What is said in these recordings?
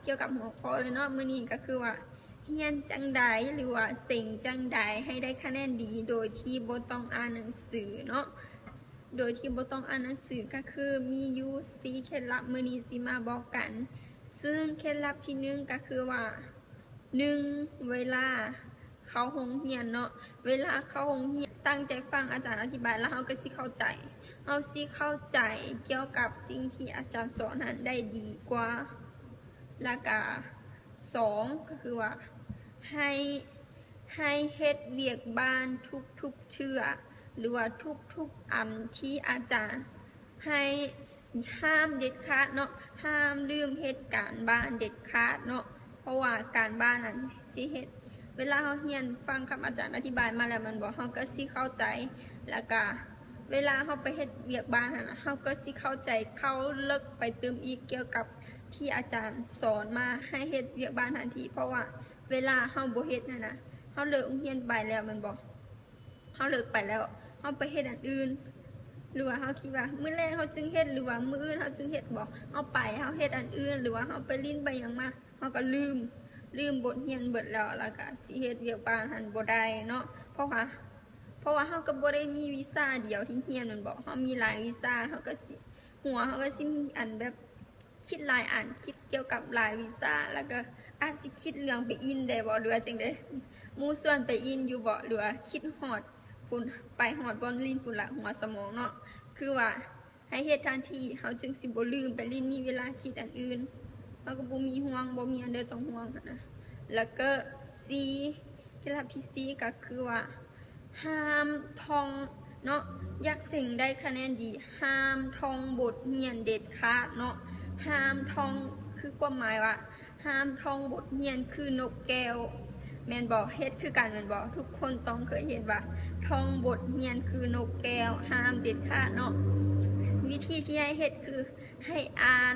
ກ່ຽວກັບຫົວຂໍ້ເລີຍເນາະ ມື້ນີ້ກໍຄືວ່າ ຮຽນຈັ່ງໃດ ຫຼືວ່າເສັງຈັ່ງໃດໃຫ້ໄດ້ຄະແນນດີ ໂດຍທີ່ບໍ່ຕ້ອງອ່ານໜັງສືເນາະ ໂດຍທີ່ບໍ່ຕ້ອງອ່ານໜັງສື ກໍຄືມີຢູ່ສີ່ເຄັດລັບ ມື້ນີ້ຊິມາບອກກັນ. ຊຶ່ງເຄັດລັບທີໜຶ່ງກໍຄືວ່າ ໜຶ່ງ ເວລາເຂົ້າໂຮງຮຽນເນາະ ເວລາເຂົ້າໂຮງຮຽນ ຕັ້ງໃຈຟັງອາຈານອະທິບາຍ ແລ້ວເຮົາກໍຊິເຂົ້າໃຈ ເຮົາຊິເຂົ້າໃຈກ່ຽວກັບສິ່ງທີ່ອາຈານສອນນັ້ນໄດ້ດີກວ່າ. ແລ້ວກະສອງ ກໍຄືວ່າ ໃຫ້ ໃຫ້ເຮັດວຽກບ້ານທຸກໆເທື່ອ ຫຼືວ່າທຸກໆອັນທີ່ອາຈານໃຫ້ ຫ້າມເດັດຂາດເນາະ ຫ້າມລືມເຮັດການບ້ານເດັດຂາດເນາະ ເພາະວ່າການບ້ານນັ້ນຊິເຮັດ ເວລາເຮົາຮຽນຟັງຄຳອາຈານອະທິບາຍມາແລ້ວແມ່ນບໍ່ ເຮົາກໍຊິເຂົ້າໃຈ ແລ້ວກະເວລາເຮົາໄປເຮັດວຽກບ້ານຫັ້ນນະ ເຮົາກໍຊິເຂົ້າໃຈເຂົ້າເລິກໄປຕື່ມອີກ ກ່ຽວກັບທີ່ອາຈານສອນມາໃຫ້ເຮັດວຽກບ້ານທັນທີ ເພາະວ່າເວລາເຮົາບໍ່ເຮັດຫັ້ນນະ ເຮົາເລີກໂຮງຮຽນໄປແລ້ວແມ່ນບໍ່ ເຮົາເລີກໄປແລ້ວ ເຮົາໄປເຮັດອັນອື່ນ ຫຼືວ່າເຮົາຄິດວ່າມື້ແລງເຮົາຈຶ່ງເຮັດ ຫຼືວ່າມື້ອື່ນເຮົາຈຶ່ງເຮັດບໍ ເຮົາໄປ ເຮົາເຮັດອັນອື່ນ ຫຼືວ່າເຮົາໄປຫຼິ້ນໄປຫຍັງມາ ເຮົາກໍລືມ ລືມບົດຮຽນເບິດແລ້ວ ແລ້ວກໍຊິເຮັດວຽກບ້ານຫັ້ນບໍ່ໄດ້ເນາະ ເພາະວ່າ ເພາະວ່າເຮົາກໍບໍ່ໄດ້ມີວິຊາດຽວທີ່ຮຽນແມ່ນບໍ ເຮົາມີຫຼາຍວິຊາ ເຮົາກໍຊິ ຫົວເຮົາກໍຊິມີອັນແບບ ຄິດຫຼາຍອັນ ຄິດກ່ຽວກັບຫຼາຍວິຊາ ແລ້ວກໍອາດຊິຄິດເລື່ອງໄປຫຼິ້ນແດ່ບໍ ຫຼືວ່າຈັ່ງໃດ ໝູ່ຊວນໄປຫຼິ້ນຢູ່ບໍ ຫຼືວ່າຄິດຮອດພຸ້ນ ໄປຮອດບ່ອນຫຼິ້ນພຸ້ນລະ ຫົວສະໝອງເນາະ ຄືວ່າໃຫ້ເຮັດທັນທີ ເຮົາຈຶ່ງຊິບໍ່ລືມໄປຫຼິ້ນ ມີເວລາຄິດອັນອື່ນ ເຮົາກໍບໍ່ມີຫ່ວງ ບໍ່ມີອັນໃດຕ້ອງຫ່ວງຫັ້ນນະ ແລ້ວກໍສີ່ ເຄັດລັບທີສີ່ ກໍຄືວ່າ ຫ້າມທ່ອງເນາະ ຢາກເສັງໄດ້ຄະແນນດີ ຫ້າມທ່ອງບົດຮຽນເດັດຂາດເນາະ ຫ້າມທ່ອງ ຄືຄວາມໝາຍວ່າ ຫ້າມທ່ອງບົດຮຽນຄືນົກແກ້ວ ແມ່ນບໍ່ ເຮັດຄືກັນແມ່ນບໍ່ ທຸກຄົນຕ້ອງເຄີຍເຮັດວ່າ ທ່ອງບົດຮຽນຄືນົກແກ້ວ ຫ້າມເດັດຂາດເນາະ ວິທີທີ່ໃຫ້ເຮັດຄື ໃຫ້ອ່ານ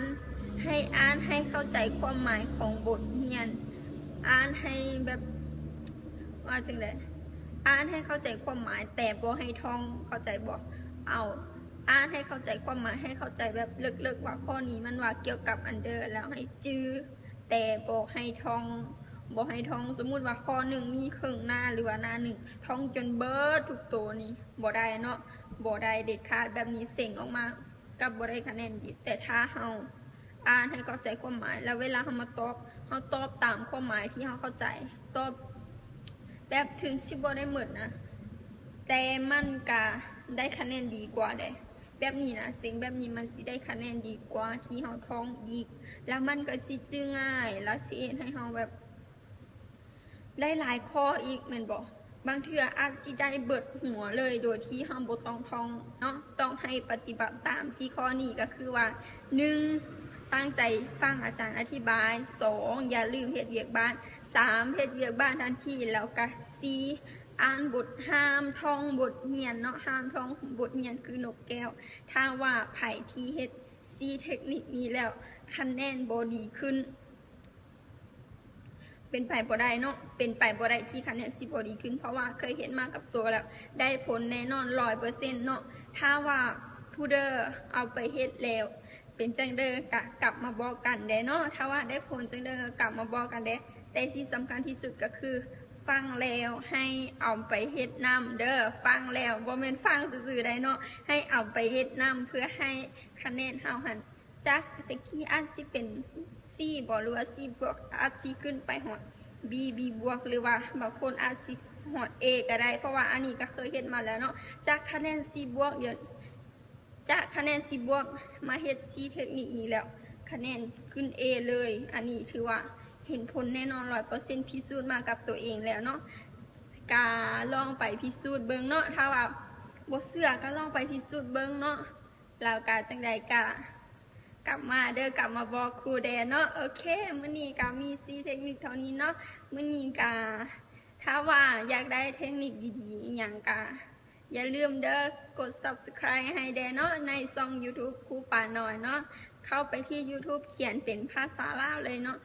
ໃຫ້ອ່ານໃຫ້ເຂົ້າໃຈຄວາມໝາຍຂອງບົດຮຽນ ອ່ານໃຫ້ແບບ ວ່າຈັ່ງໃດ ອ່ານໃຫ້ເຂົ້າໃຈຄວາມໝາຍ ແຕ່ບໍ່ໃຫ້ທ່ອງ ເຂົ້າໃຈບໍ່ ເອົາ ອ່ານໃຫ້ເຂົ້າໃຈຄວາມໝາຍ ໃຫ້ເຂົ້າໃຈແບບເລິກໆ ວ່າຂໍ້ນີ້ມັນວ່າກ່ຽວກັບອັນເດີ ແລ້ວໃຫ້ຈື່ ແຕ່ບໍ່ໃຫ້ທ່ອງ ບໍ່ໃຫ້ທ່ອງ ສົມມຸດວ່າຂໍ້ໜຶ່ງມີເຄິ່ງໜ້າ ຫຼືວ່າໜ້າໜຶ່ງ ທ່ອງຈົນເບິດທຸກໂຕນີ້ ບໍ່ໄດ້ເນາະ ບໍ່ໄດ້ເດັດຂາດ ແບບນີ້ເສັງອອກມາ ກັບບໍ່ໄດ້ຄະແນນດີ ແຕ່ຖ້າເຮົາອ່ານໃຫ້ເຂົ້າໃຈຄວາມໝາຍ ແລ້ວເວລາເຮົາມາຕອບ ເຮົາຕອບຕາມຄວາມໝາຍທີ່ເຮົາເຂົ້າໃຈ ຕອບແບບເຖິງຊິບໍ່ໄດ້ໝົດນະ ແຕ່ມັນກະໄດ້ຄະແນນດີກວ່າເດ້ ແບບນີ້ນະ ເສັງແບບນີ້ມັນຊິໄດ້ຄະແນນດີກວ່າທີ່ເຮົາທ່ອງອີກ ແລ້ວມັນກໍຊິຈື່ງ່າຍ ແລ້ວຊິເຮັດໃຫ້ເຮົາແບບ ໄດ້ຫຼາຍຂໍ້ອີກແມ່ນບໍ່? ບາງເທື່ອອາດຊິໄດ້ເບິດຫົວເລີຍໂດຍທີ່ເຮົາບໍ່ຕ້ອງທ່ອງເນາະ, ຕ້ອງໃຫ້ປະຕິບັດຕາມສີ່ຂໍ້ນີ້ ກໍຄືວ່າ ໜຶ່ງ ຕັ້ງໃຈຟັງອາຈານອະທິບາຍ, ສອງ ຢ່າລືມເຮັດວຽກບ້ານ, ສາມ ເຮັດວຽກບ້ານທັນທີ, ແລ້ວກະສີ່ ອ່ານບົດ, ຫ້າມທ່ອງບົດຮຽນເນາະ, ຫ້າມທ່ອງບົດຮຽນຄືນົກແກ້ວ. ຖ້າວ່າໃຜທີ່ເຮັດສີ່ເທັກນິກນີ້ແລ້ວ ຄະແນນບໍ່ດີຂຶ້ນ ເປັນໄປບໍ່ໄດ້ເນາະ, ເປັນໄປບໍ່ໄດ້ທີ່ຄະແນນຊິບໍ່ດີຂຶ້ນ, ເພາະວ່າເຄີຍເຮັດມາກັບໂຕແລ້ວ ໄດ້ຜົນແນ່ນອນຮ້ອຍເປີເຊັນເນາະ. ຖ້າວ່າຜູ້ໃດເອົາໄປເຮັດແລ້ວເປັນຈັ່ງໃດ ກະກັບມາບອກກັນແດ່ເນາະ, ຖ້າວ່າໄດ້ຜົນຈັ່ງໃດ ກະກັບມາບອກກັນແດ່. ແຕ່ທີ່ສຳຄັນທີ່ສຸດກໍຄື ຟັງແລ້ວໃຫ້ເອົາໄປເຮັດນຳເດີ, ຟັງແລ້ວ ບໍ່ແມ່ນຟັງຊື່ໆໃດເນາະ, ໃຫ້ເອົາໄປເຮັດນຳ ເພື່ອໃຫ້ຄະແນນເຮົາຫັ້ນ ຈາກແຕ່ກີ້ອາດຊິເປັນສີ່ບໍ ຫຼືວ່າສີ່ບວກ ອາດຊິຂຶ້ນໄປຮອດບີ ບີບວກ ຫຼືວ່າບາງຄົນອາດຊິຮອດເອກໍໄດ້, ເພາະວ່າອັນນີ້ກໍເຄີຍເຮັດມາແລ້ວເນາະ. ຈາກຄະແນນສີ່ບວກ ດຽວ ຈາກຄະແນນສີ່ບວກ ມາເຮັດສີ່ເທັກນິກນີ້ແລ້ວ ຄະແນນຂຶ້ນເອເລີຍ. ອັນນີ້ຖືວ່າເຫັນຜົນແນ່ນອນຮ້ອຍເປີເຊັນ ພິສູດມາກັບຕົວເອງແລ້ວເນາະ. ກະລອງໄປພິສູດເບິ່ງເນາະ, ຖ້າວ່າບໍ່ເຊື່ອກໍລອງໄປພິສູດເບິ່ງເນາະ. ແລ້ວກະຈັ່ງໃດກະກັບມາເດີ, ກັບມາບອກຄູແດ່ເນາະ. ໂອເຄ, ມື້ນີ້ກະມີສີ່ເທັກນິກເທົ່ານີ້ເນາະ. ມື້ນີ້ກະ ຖ້າວ່າຢາກໄດ້ເທັກນິກດີໆອີ່ຫຍັງກະຢ່າລືມເດີ, ກົດ Subscribe ໃຫ້ແດ່ເນາະ ໃນຊ່ອງ YouTube ຄູປານ້ອຍເນາະ. ເຂົ້າໄປທີ່ YouTube ຂຽນເປັນພາສາລາວເລີຍເນາະ,